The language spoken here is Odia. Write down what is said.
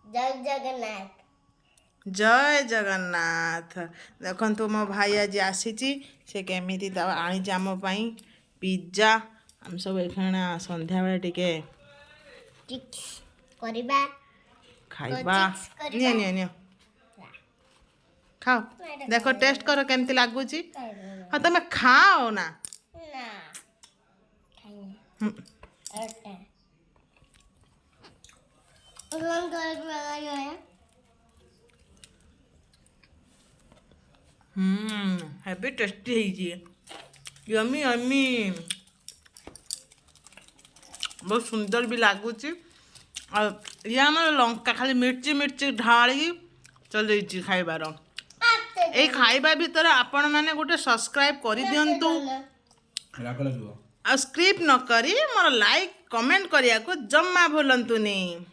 ଜୟ ଜଗନ୍ନାଥ। ଜୟ ଜଗନ୍ନାଥ। ଦେଖନ୍ତୁ, ମୋ ଭାଇ ଆଜି ଆସିଛି। ସେ କେମିତି ଆଣିଛି ଆମ ପାଇଁ ପିଜ୍ଜା। ଆମେ ସବୁ ଏখানে ସନ୍ଧ୍ୟାବେଳେ ଟିକେ ଚିପ୍ସ କରିବା। ଖାଇବା। ଚିପ୍ସ କରିବା। ନିଅ, ନିଅ, ନିଅ, ଖାଅ। ଦେଖ, ଟେଷ୍ଟ କର କେମିତି ଲାଗୁଛି। ହଁ, ତମେ ଖାଅ ନା। ନା, ଖାଇନି। ଏଟା କଣ? ହେଭି ଟେଷ୍ଟି ହେଇଛି। ୟମି ୟମି, ବହୁତ ସୁନ୍ଦର ବି ଲାଗୁଛି। ଆଉ ଇଏ ଆମର ଲଙ୍କା ଖାଲି ମିର୍ଚି ମିର୍ଚି ଢାଳିକି ଚଲେଇଛି ଖାଇବାର। ଏଇ ଖାଇବା ଭିତରେ ଆପଣମାନେ ଗୋଟେ ସବସ୍କ୍ରାଇବ୍ କରିଦିଅନ୍ତୁ। ରାଗ ଲାଗିବ। ଆଉ ସ୍କିପ୍ ନ କରି ମୋର ଲାଇକ୍, କମେଣ୍ଟ କରିବାକୁ ଜମା ଭୁଲନ୍ତୁନି।